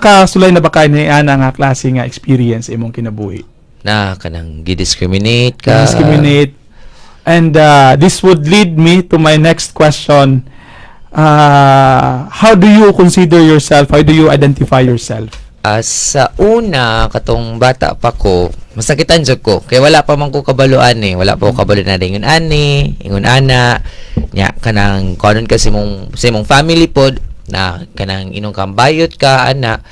Nakasulay na ba kay ni ana nga klase nga experience sa imong kinabuhi? Na kanang gi-discriminate ka. Discriminate. And this would lead me to my next question. How do you consider yourself? How do you identify yourself? Ah, sa una, katong bata pa ko, masakitan jud ko. Kay wala pa man ko kabalo ani, wala pa ko kabalo na ingon ani, ingon ana. Nya kanang kanon kasi mong sa imong family pod na kanang inong kang bayot ka ana.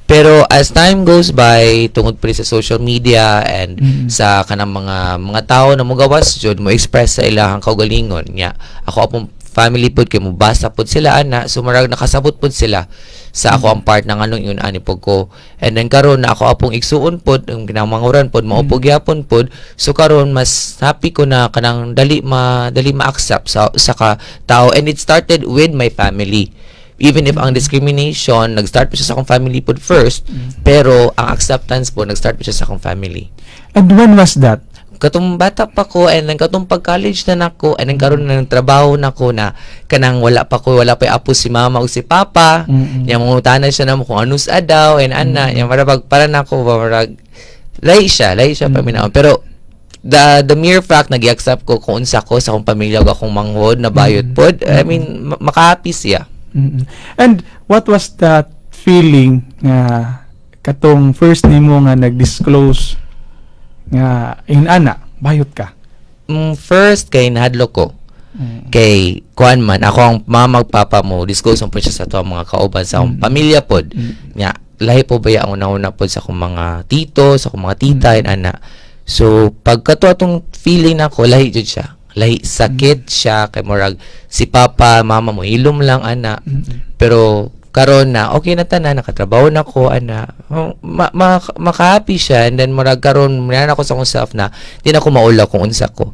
Pero as time goes by, tungod pa rin sa social media and sa kanang mga tao na mugawas jud mo express sa ilahang kaugalingon nya, ako apong family pod kay mobasa pod sila ana, so murag nakasabot pod sila sa ako ang part ng anong yun ani pod ko. And then karon na ako apong igsuon pod ang ginamanguran pod, mao po gyapon pod. So karon mas happy ko na kanang dali ma-accept sa ka tao, and it started with my family. Even if ang discrimination nag-start pa siya sa akong family pod first, pero ang acceptance po nag-start pa siya sa akong family. And when was that? Katong bata pa ko, and then katong pag-college na nako, and then karon na ng trabaho nako na kanang wala pa ko, wala pa apo si mama ug si papa. Nya mangutana siya namo kung ano sa daw and ana nya para pag para nako ba marag lahi siya paminaw. Pero the mere fact na gi-accept ko kung unsa ko sa akong pamilya ug akong manghod na bayot pod, I mean, makahappy siya. And what was that feeling nga katong first nimo nga nag-disclose nga in ana bayot ka? First kay nahadlok ko. Kay kuan man ako ang mama ug papa mo disclose mo po siya sa ato ang mga kauban sa akong pamilya pod. Nya lahi po ba ang una-una pod sa akong mga tito, sa akong mga tita and ana. So pagkato atong feeling nako, lahi jud siya, lahi sakit siya kay murag si papa mama mo hilom lang ana. Pero karon na okay na tanan, nakatrabaho na ko ana, oh, maka-happy siya. And then murag karon na ako sa akong self na di na ko maulaw kung unsa ko.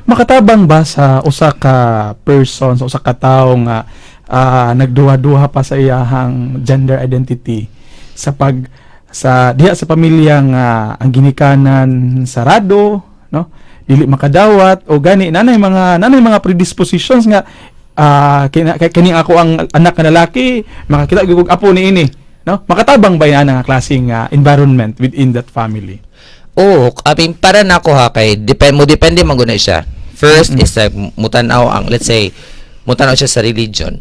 Makatabang ba sa usa ka person, sa usa ka tawo nga nagduha-duha pa sa iyahang gender identity sa pag sa diha sa pamilya nga ang ginikanan sarado, no, dili makadawat o gani nanay mga predispositions nga kini ako ang anak nga lalaki, makakita gyud og apo ni ini, no? Makatabang ba yan nga klaseng environment within that family? Oo, I mean, para na ako ha, kay depende man gud na siya. First is like mutanaw ang, let's say, mutanaw siya sa religion.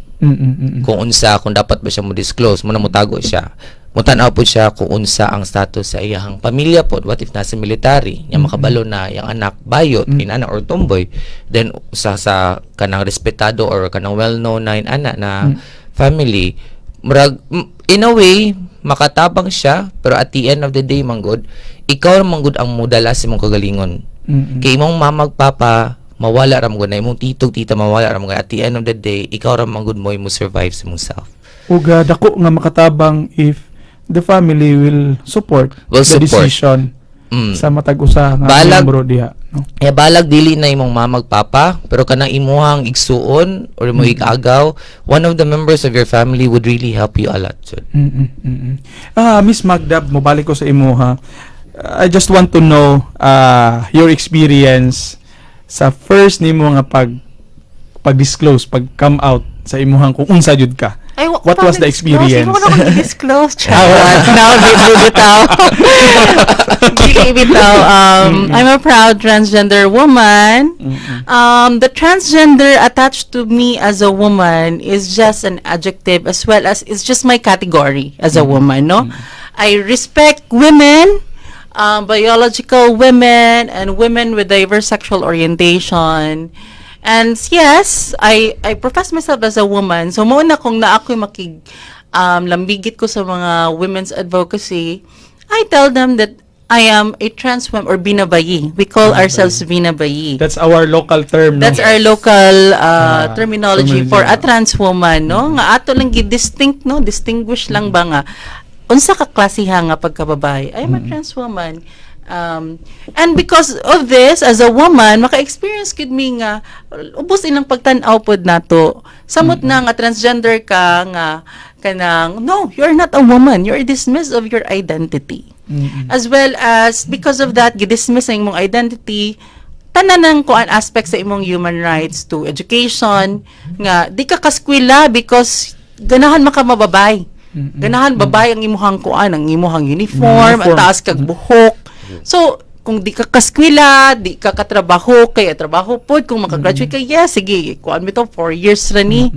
Kung unsa, kung dapat ba siya mo disclose, mo na mutago siya. Mutanaw po siya kung unsa ang status sa iyang pamilya po. What if nasa military, nya makabalo na yang anak bayot, inana or tomboy, then sa kanang respetado or kanang well-known na inana na family, murag in a way makatabang siya. Pero at the end of the day manggod, ikaw man gud ang mudala sa imong kagalingon. Kay imong mama ug papa mawala ra man gud na, imong tito, tita mawala ra man gud. At the end of the day, ikaw ra man gud mo survive sa imong self. Ug dako nga makatabang if the family will support Will the support. Decision sa matag usa nga miyembro diha, no? Eh, balag dili na imong mama ug papa, pero kanang imuhang igsuon or imong igagaw, one of the members of your family would really help you a lot jud. Ah, Miss Magdab, mobalik ko sa imuha. I just want to know your experience sa first nimo nga pag-disclose, pag come out sa imuhang kung unsa jud ka. Ay, What was the experience? Hindi ko na disclose. Charot. Now, di bitaw. Dili bitaw. I'm a proud transgender woman. The transgender attached to me as a woman is just an adjective as well as it's just my category as a woman, no? I respect women, biological women, and women with diverse sexual orientation. And yes, I profess myself as a woman. So mao na kung na ako'y makig lambigit ko sa mga women's advocacy, I tell them that I am a trans woman or binabayi. We call ourselves binabayi. That's our local term, no? That's our local terminology for a terminology. Trans woman, no? Nga ato lang gi-distinct, no? Distinguish lang ba nga unsa ka klasiha nga pagkababae. I am a trans woman. And because of this, as a woman, maka-experience gid mi nga ubos ilang pagtan-aw pod nato. Samot na nga transgender ka nga kanang, no, you're not a woman. You're dismissed of your identity. As well as because of that, gidismiss ang imong identity, tanan ng kuan aspect sa imong human rights to education nga di ka kaskwela because ganahan maka mababay. Ganahan babae ang imuhang kuan, ang imuhang uniform, ang Uniform. Taas kag buhok. So, kung di ka kaskwela, di ka katrabaho, kaya trabaho pod, kung makagraduate ka, yes, sige, kuan mo to, 4 years ra ni.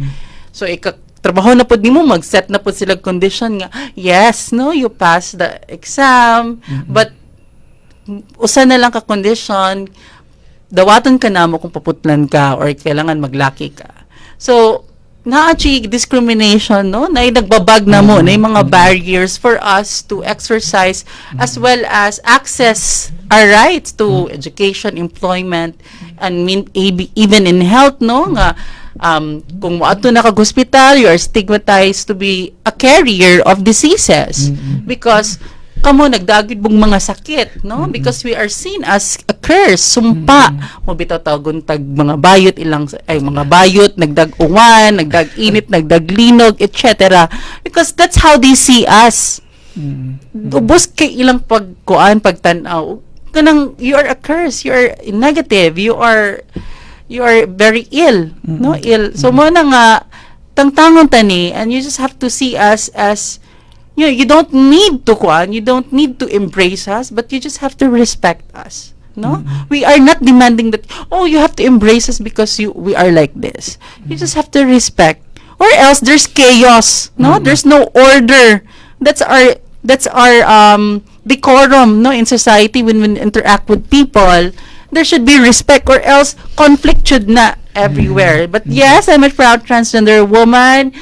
So, ika trabaho na pod nimo, mag-set na pod sila condition nga, yes, no, you pass the exam, but usa na lang ka condition, dawaton ka namo kung paputlan ka or kailangan maglaki ka. So, naa discrimination, no? Na nagbabag na mo, na mga barriers for us to exercise as well as access our rights to education, employment, and mean, even in health, no? Nga, kung moadto na kag hospital, you are stigmatized to be a carrier of diseases because kamo nagdagid bong mga sakit, no? Because we are seen as a curse, sumpa. Mo bitaw tawagon tag mga bayot ilang ay mga bayot, nagdag-uwan, nagdag-init, nagdaglinog, etc. Because that's how they see us. Ubos kay ilang pagkuan, pagtan-aw. Kanang you are a curse, you are negative, you are very ill, no? Ill. So mo na nga tangtangon tani and you just have to see us as you don't need to kuan, you don't need to embrace us, but you just have to respect us. No? We are not demanding that, oh, you have to embrace us because you we are like this. You just have to respect. Or else there's chaos, no? There's no order. That's our decorum, no, in society when we interact with people. There should be respect or else conflict should na everywhere. But yes, I'm a proud transgender woman.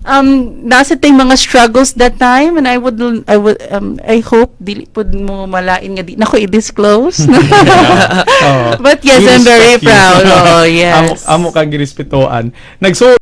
Nasa tayong mga struggles that time and I would I hope dili pud mo malain nga di na ko i-disclose. Oo. But yes, We I'm very respect you. proud. Oh, yes. Amo, amo kang girespetuan. Nagso